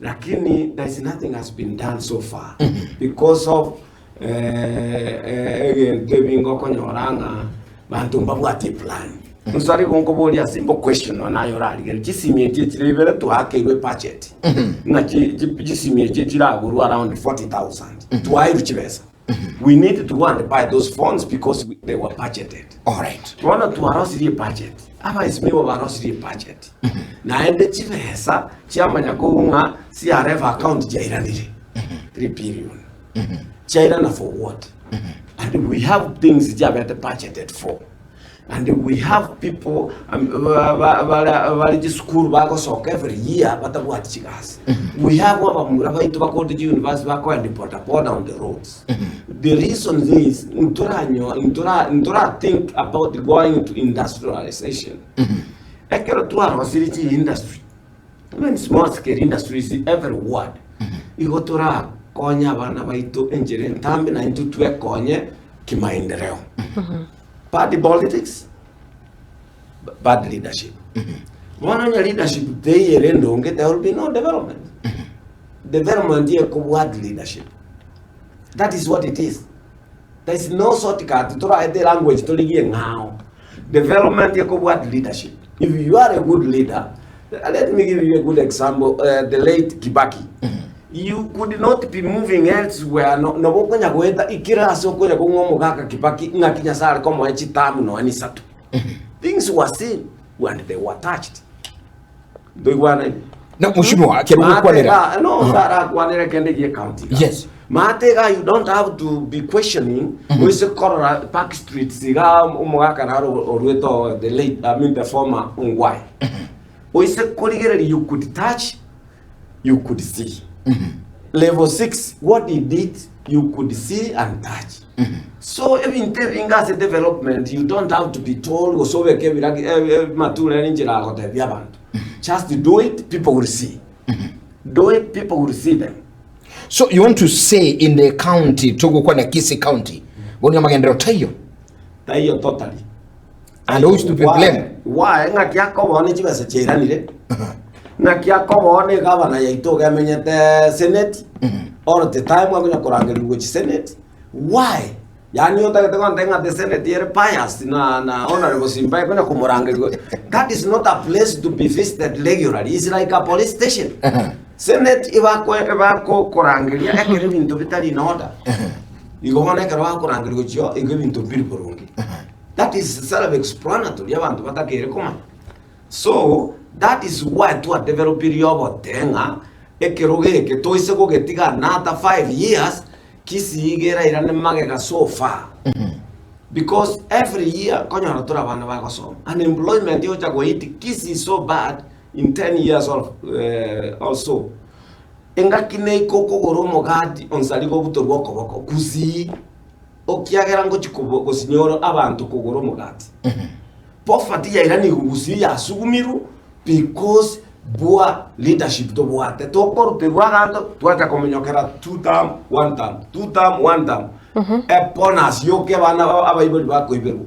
Lakini there is nothing has been done so far because of egento ebinge okonyora ng'a banto mbabwati eplan. Nsari igo nkoboria a simple question nonya naye orarigereria, chisimi echi echire ibere twaakeirwe ebudget ng'a chisimi echi chiragorwe around 40,000 twaeirwe chibesa. We need to go and buy those phones because they were budgeted. Alright. Bono twarosirie ebudget, abaesimigwa barosirie ebudget, naende chibesa chiamanya kobua ng'a CRF account chiairanire 3 billion. Chiairana for what? And we have things chiabete budgeted for. And we have people bare chisukuru bagosoka every year batabwati chigasi. We have abamura baito bakorete chiuniversity bakoenda boda boda on the roads. The reason is ntoranyo ntora ntora think about going to industrialization. Ekero twarosirie chi industry, even small scale industries every ward, igo torakonye abana baito enchera entambe na intwe twekonye kimaendeleo. Bad politics, bad leadership. Bono onye leadership teiyo ere endonge, there will be no development. Development ekobwat leadership. That is what it is. There is no shortcut toraete language torigie eng'ao. Development ekobwat leadership. If you are a good leader, let me give you a good example, the late Kibaki. You could not be moving elsewhere no, nabo okonya goeta ikere ase okonya kong'ua omogaka Kibaki ng'aki Nyasae are komoa chitamu nonya isato. Things were seen and they were touched. Ntoigwanaine? Na mheshimiwa ekero ogokwanera Maate iga, no ndarakwanere kende gie county iga. Yes. Maate iga you don't have to be questioning oise korora Park Street iga omogaka naro oruete oo the late I mean the former Ongwae. Oise korigereria you could touch you could see. Level 6 what he did you could see and touch. So ebinto ebinge ase development you don't have to be told gose obeke ebiragi amature ere inchera agotebia abanto. Just do it people will see. Do it people will see them. So you want to say in the county togokwana Kisii county bono amagenderero taiyo Taiyo totally. And who is to be Why? blamed? Why? Ng'aki akoba ne chibesa chiairanire. Ng'aki akoba ne gavana yaito ogemenyete senate all the time akonya korangerigwa gochia senate. Why? Yaani otagete gontebia ng'a the senate ere biased na na honorable Simba ekonya komorangerigwa. That is not a place to be visited regularly. It's like a police station. Senate ebako ebakokorangeria ekero ebinto bitari in order. Igo bono ekero bakorangerigwa gochia igo ebinto mbiri boronge. That is self explanatory abanto batakeire komanya. So that is why twadevelopirie obote ng'a ekerogo eke toise gogetiga another 5 years Kisii iga erairane magega so far because every year konyora tore abana bagosoma unemployment yocha gohit Kisii so bad in 10 years or, or so engaki neiko okogora omogati onsari gobutorwa okoboko Kisii Okiagera ngochia gosinyora abanto kogora omogati. Poverty yairanigwe gusii yasugumirwe because bwa leadership tobwate. Tokoruterwa aganto twacha kominyokera two term, one term, two term, one term. Ebonus yoka abana abaibori bakoiberwa.